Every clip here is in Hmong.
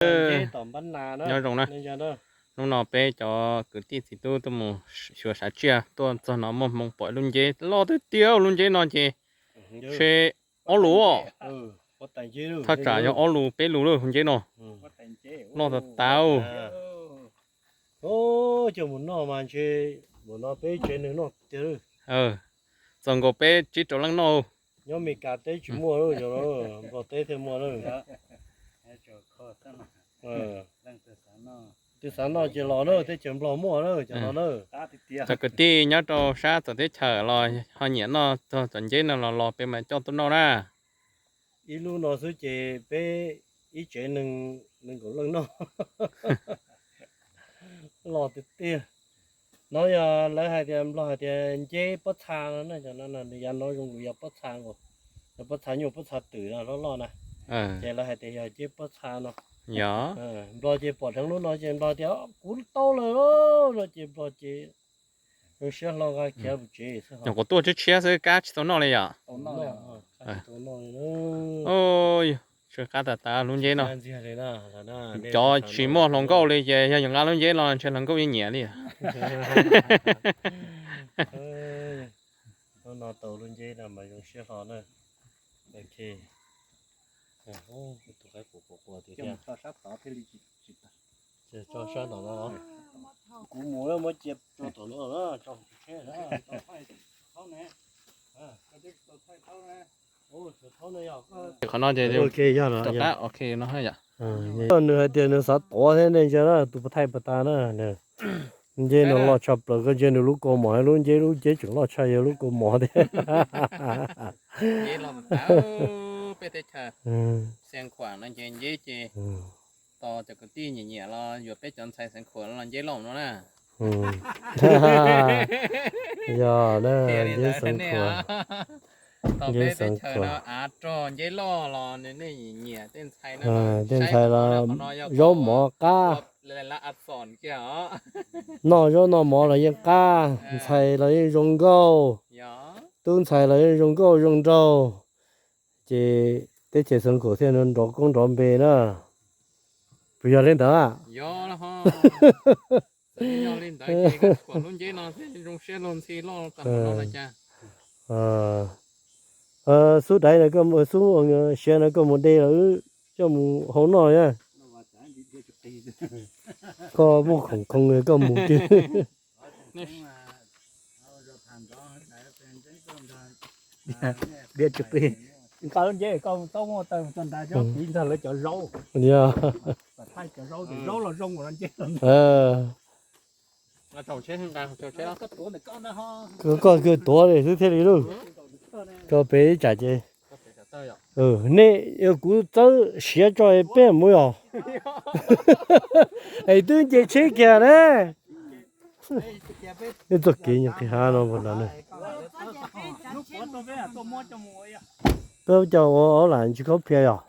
Nyob zoo na. Hnub no peb cov kwv tij txiv tub tuaj mus xyuas sav tsiaj tuaj txog no muaj hmoo pom lub nceb loj tiag tiag. Lub nceb no ces ntshe ob lus, thaj tsam yog ob lus peb lus lawm nceb no. Loj tas tas. Coj mus noj mas ntshe mus no peb tsev neeg noj tiag. Txaus nkaus peb tsib rau leej noj. Nyob Meskas teb tsis muaj, Nplog teb thiaj muaj. Twg xav noj ces los na, teb chaws Nplog muaj na, cov no na. Cov kwv tij nyob rau sab txawv teb chaws los ho nyiam noj txog cov nceb no los los peb mam coj tuaj noj na. Ib lub no xwb ces peb ib tsev neeg nees nkaum leej noj. Loj tiag tiag. No yog lawv hais tias Nplog hais tias nceb pob txha no na, cov no nws yav no zoo li yog pob txha nkaus, yog pob txha nyuj pob txha twm no loj loj na. Ces lawv hais tias yog nceb pob txha no. Nplog ces pom dheev lub no ces Nplog tias kuv tau lawm no ces Nplog ces zoo siab hlo nqa khiav mus tsev xwb. Nyuam qhuav tuaj tshiab tshiab xwb kab tsis tau noj li yom. Tsw qab tas tas lub nceb no. Cov tsis muaj hluas nkauj li ces yog yuav nqa lub nceb los ntshe hluas nkauj yeej nyiam li. Hnub no tau lub nceb no mas zoo siab hlo na. Tso sab tom no. Kuv mus muab cia rau tom no na, tso tsheb na. Qhov no ces ok no yom. Nws hais tias nws xav tuav thiab ne ntsia na, tus pas thaij pas tas na. Nceb no loj tshaj plaws, koj ntsia nws lub kaus mom, lub nceb lub nceb tseem loj tshaj yog lub kaus mom thiab. Nceb loj tas tas. Peb teb chaws Xeev Khuam no ces nceb ces tos cov kwv tij nyiam nyiam los yuav peb cov ntxhais Xeev Khuam los nceb loj no na. Yog na, nceb Xeev Khuam. Tos peb teb chaws no av rog nceb loj los nws nej nyiam tej ntxhais no. Tej ntxhais los zaub mov qab. Noj zaub noj mov los yeej qab, ntxhais los yeej zoo nkauj, tub ntxhais los yeej zoo nkauj zoo nraug. Ces teb chaws Xeev Khuam thiaj nrov koob nrov npe na. Puas yog li ntawd? Yog li ntawd ces lub nceb no thiaj zoo siab luag ntxhi loj tas no cas. Xub daiv no, xub siav no koj mus de los wb coj mus hau noj na. Koj muaj khoom khoo koj mus kiag. Diav tsis qi. Nqa lub nceb koj taub muaj taw txog nrad cov piv ntxog lawv cov zaub. Thaij cov zaub, zaub los zoo ua nceb. Koj kawg tuav li xwb thiaj li lub. Koj pem ib tsam ces. Nej yog kuv txawb siav tso peb mus yog. Es twb nce tsheb kiag na. Txoj kev nyuag qis hav no puas ntawd ne. Peb coj ua ob lam tsis khaub phiaj yog.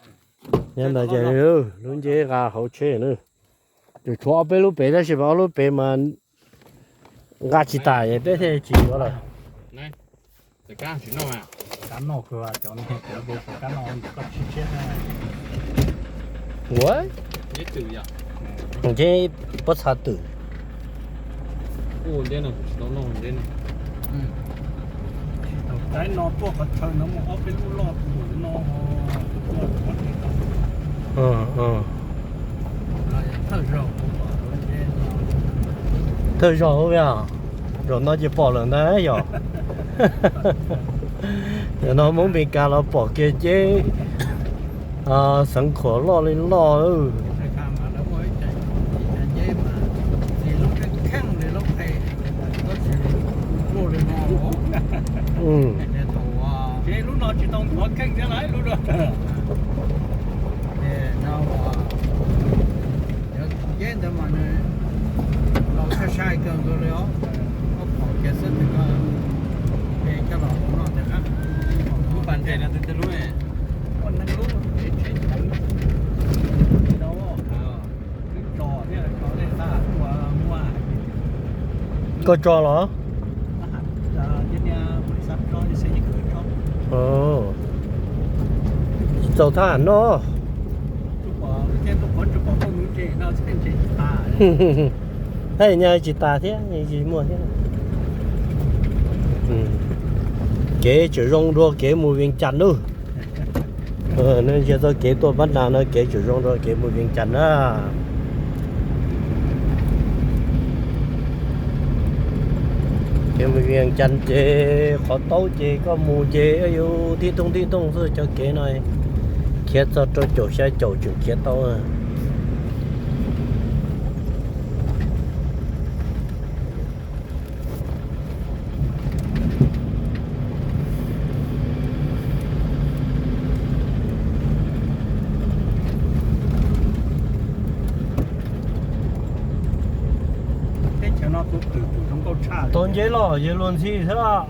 Yog ntawd ces lub nceb nqa hauv tsheb na. Tsuas tshuav ob peb lub pem tab sis mas ob lub pem mas nqa tsis tas es peb thiaj tsis yuav lawm. Ua, nceb pob txha twm. Thawj zaug, zaum no ces pom lawm ntag yog. Zaum no Hmoob Mes Kas los pom kiag nceb Xeev Khuam loj li loj. Nceb ntawd mas nws laus sai sai kawg nkaus li os. Koj pom kiag xwb ces koj coj los ua noj ntawm qab. Lub pas nres no twb tib lub, ua neeg lub tsev tsheb ceev li no. Twb tso thiab tso tej qab tua muaj. Koj tso los? Tsis txaus thab ham noj. Haj yam tsis tas thiab, tsis muaj thiab. Kev tseem zoo dua kev mus Vias Cas nawb. Nej ntsia txoj kev tuaj Pab Nas no kev tseem zoo dua kev mus Vias Cas na. Kev mus Vias Cas ces qhov taub ces koj mus ces yuav tib tooj tib tooj xwb cov kev no. Khiav txog rau caum xya caum tseem khiav tau. Tau nce los yog luag ntxhi xwb los.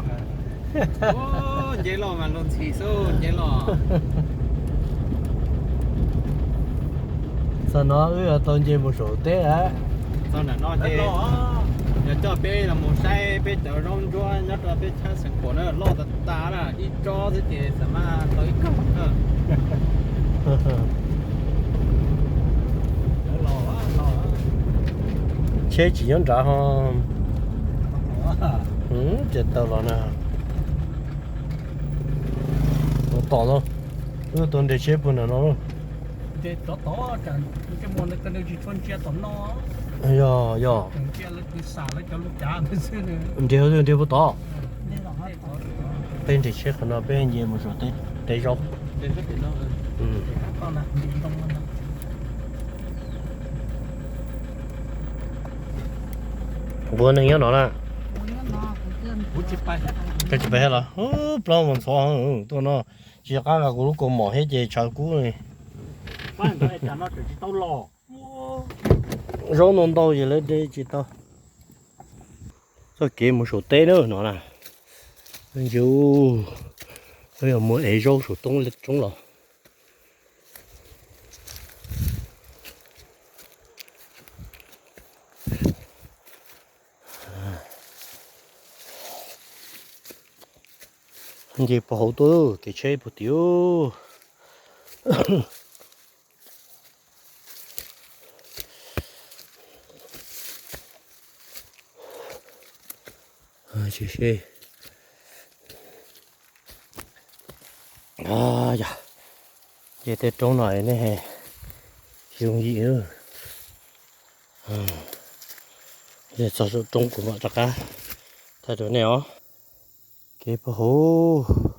Nce los mas luag ntxhi xwb, nce los. Txog no wb yuav tau nce mus saum teb lawm. Txog ntawm no ces yog coj peb los mus saib peb cov zaub ntsuab nyob rau peb tshab Xeev Khuam na, loj tas tas na, ib tsob xwb ces xam maj tau ib kawm na. Tsheb tsis nyob nrad ho. Ces tau los na. Tom no, wb tuaj nres tsheb puag nram no. Yog, yog. Nres, nres puag tod. Peb nres tsheb qhov no peb nce mus saum teb, teb zaub. Npua neeg nyob no na. Koj tsis pais los plaub mus ntxhov tuaj no, tsis qab nqa kuv lub kaus mom thiab ces tshav kub. Zaub no ntau ces lawv de tsis tau. Txoj kev mus saum teb na no na. Ntshe yog mus ev zaub saum toob roob los. Nce puag hauv tuaj, kev tsheb puag tim. Yog, nce tej roob no nej tsis yooj yim. Ces txog saum roob kuv mam rov qab thaij rau nej os. Kev puag hauv.